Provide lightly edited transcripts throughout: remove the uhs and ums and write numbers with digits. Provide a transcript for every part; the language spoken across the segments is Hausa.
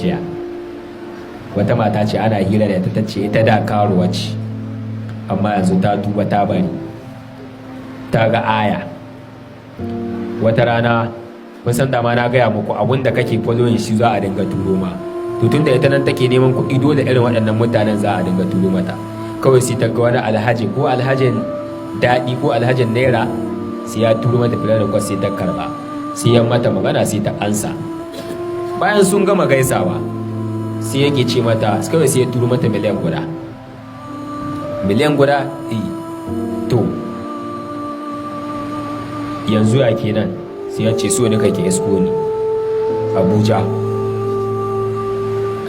jiya. Wata mata ce ana hira da ita, ta ce ita da karuwa ce, amma yanzu ta tuba, ta bari, ta ga aya. Wata rana, kun san dama na gaya muku, abun da kake following shi za a dinga turo ma. To, tun da ita nan take neman kuɗi, dole irin waɗannan mutanen za a dinga turo mata. Kawai sai ta ga wani alhaji, ko alhajin daɗi ko alhajin naira, sai ya turo mata friend request. Sai ta karba, sai ya mata magana, sai ta ansa. Bayan sun gama gaisawa, sai yake ce mata, kawai sai ya turo mata miliyan 1. Miliyan 1. Eh, to yanzu ya kenan? Sai ya ce, "So ne kake isko ni Abuja."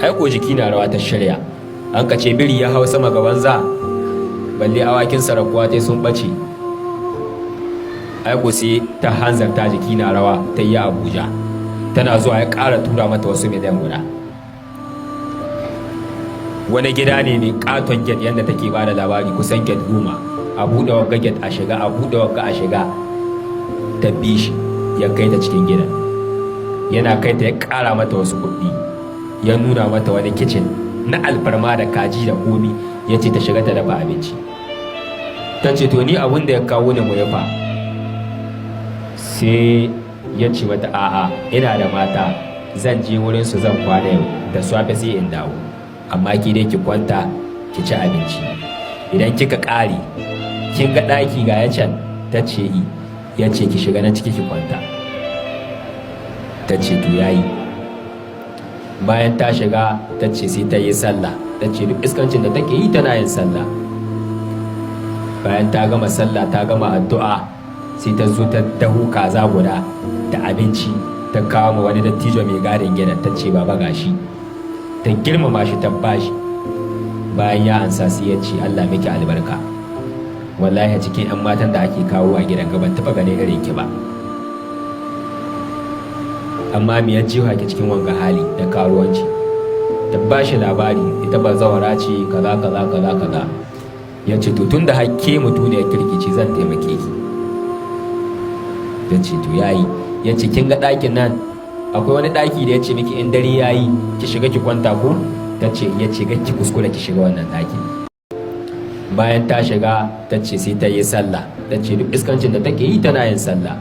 Aiko jiki na rawa ta shirya. An ka ce biri ya hau sama gaban za, balle awakin sarakuwa ta sun ɓace. Aiko sai ta hanzarta, jiki na rawa, ta yi Abuja. Tana zuwa ya ƙara tura mata wasu miliyan 1. Wani gida ne mai katon gate, yadda take ba da labari, kusan gate 10. A buɗe wagga gate a shiga, a buɗe wagga a shiga. Ta bi shi, ya kai ta cikin gidan. Yana kai ta, ya ƙara mata wasu kuɗi, ya nuna mata wani kicin na alfarma da kaji da komi, ya ce ta shiga ta dafa abinci. Ta ce, "To, ni abin da ya kawo ni mu yafa." Sai ya ce mata, "A'a, ina da mata, zan je wurin su, zan kwana yau, da safe sai in dawo, amma ki dai ki kwanta ki ci abinci. Idan kika ƙare, kin ga ɗaki ga ya can?" Ta ce, "I." Ya ce, "Ki shiga na ciki ki kwanta." Ta ce, "To, yayi." Bayan ta shiga, ta ce sai ta yi sallah. Ta ce duk iskancin da take yi, tana yin sallah. Bayan ta gama sallah, ta gama addu'a, sai ta zo ta dahu kaza guda da abinci, ta kawo ma wani dattijo mai gadin gidan. Ta ce, "Baba, gashi." Ta girmama shi, ta bashi. Bayan ya ansa, sai ya ce, "Allah miki albarka. Wallahi cikin 'yan matan da ake kawo a gidan gaban taɓa ganin irin ki ba, amma me ya jiwa ki cikin wanga hali da karuwanci?" Ta ba shi labari, ita ba zawara ce, kaza kaza kaza kaza. Ya ce, "To, tun da hakke mutu ne kirkici, zan taimake ki." Ya ce, "To, yayi." Ya ce, "Kin ga ɗakin nan? Akwai wani ɗaki da ya ce miki in dare yayi ki shiga ki kwanta ko?" Ta ce. Ya ce, "Ki kuskure ki shiga wannan ɗaki." Bayan ta shiga, ta ce sai ta yi sallah. Ta ce duk iskancin da take yi, tana yin sallah.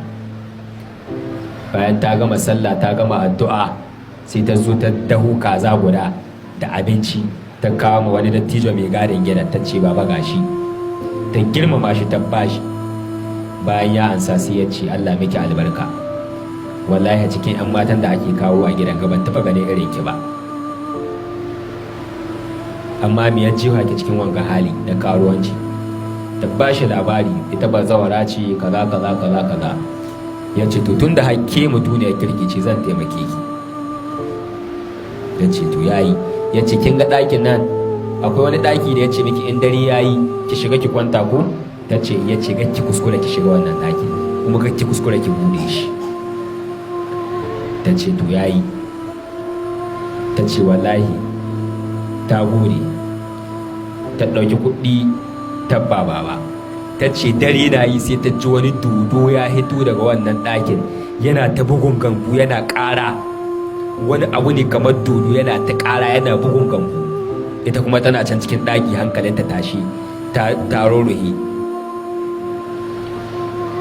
Bayan ta gama sallah, ta gama addu'a, sai ta zo ta dahu kaza guda da abinci, ta kawo ma wani dattijo mai gadin gidan. Ta ce, "Baba, gashi." Ta girmama shi, ta bashi. Bayan ya ansa, sai ya ce, "Allah miki albarka. Wallahi cikin 'yan matan da ake kawo a gidan gaban taɓa ganin irin ki ba, amma me ya jiwa ki cikin wanga hali da karuwanci?" Ta ba shi labari, ita ba zawara ce, kaza kaza kaza kaza. Ya ce, "To, tun da hakke mutu ne kirkici, zan taimake ki." Ya ce, "To, yayi." Ya ce, "Kin ga ɗakin nan? Akwai wani ɗaki da ya ce miki in dare yayi ki shiga ki kwanta ko?" Ta ce. Ya ce, "Ki kuskure ki shiga wannan ɗaki, kuma ki kuskure ki bude shi." Ta ce, "To, yayi." Ta ce wallahi ta gode. Ta ɗauki kuɗi ta ba baba. Ta ce dare na yi, sai ta ji wani dodo ya hito daga wannan ɗakin, yana ta bugun gambu, yana ƙara. Wani abu ne kamar dodo, yana ta ƙara, yana bugun gambu. Ita kuma tana can cikin ɗaki, hankalinta tashi, ta rurruhi.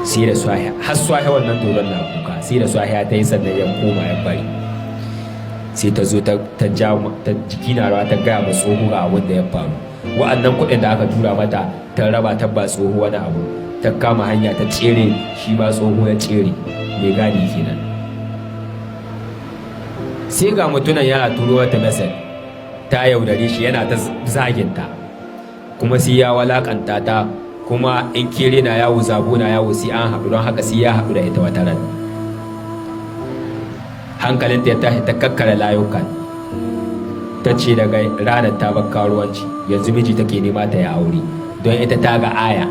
Sai da swahiya, har swahiya wannan dodon na kuka. Sai da swahiya ta yi, sannan ya koma ya bari. Sai ta zo ta ja ta, jiki na rawa, ta gaya ma tsoho ga abin da ya faru. Wa'annan kuɗin da aka tura mata, ta raba, ta ba tsoho wani abu, ta kama hanya ta tsere. Shi ma tsoho ya tsere, mai gadi kenan. Sai ga mutunan yana turo wata message, ta yaudare shi, yana ta zaginta, kuma sai ya walakanta ta, kuma in kere na yawo, zabo na yawo, sai an haɗu. Don haka sai ya haɗu da ita wata ran. Hankalinta ya tashi, ta kakkare layukan. Ta ce daga ranar ta bar karuwanci, yanzu miji take nema ta yi aure, don ita ta ga aya.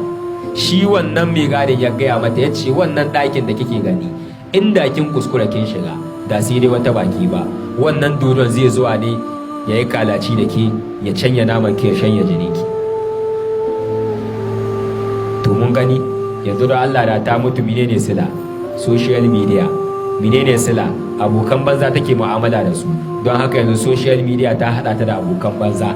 Shi wannan mai gadin ya gaya mata, ya ce, "Wannan ɗakin da kike gani, inda kin kuskura kin shiga, da sai dai wata baki ba. Wannan dodon zai zuwa ne ya yi kalaci da ke, ya canya naman ke, ya shanya jini ki." To, mun gani yanzu da Allah da ta mutu. Menene sila? Social media. Menene sila? Abokan banza take mu'amala da su. Don haka yanzu social media ta hada ta da abokan banza.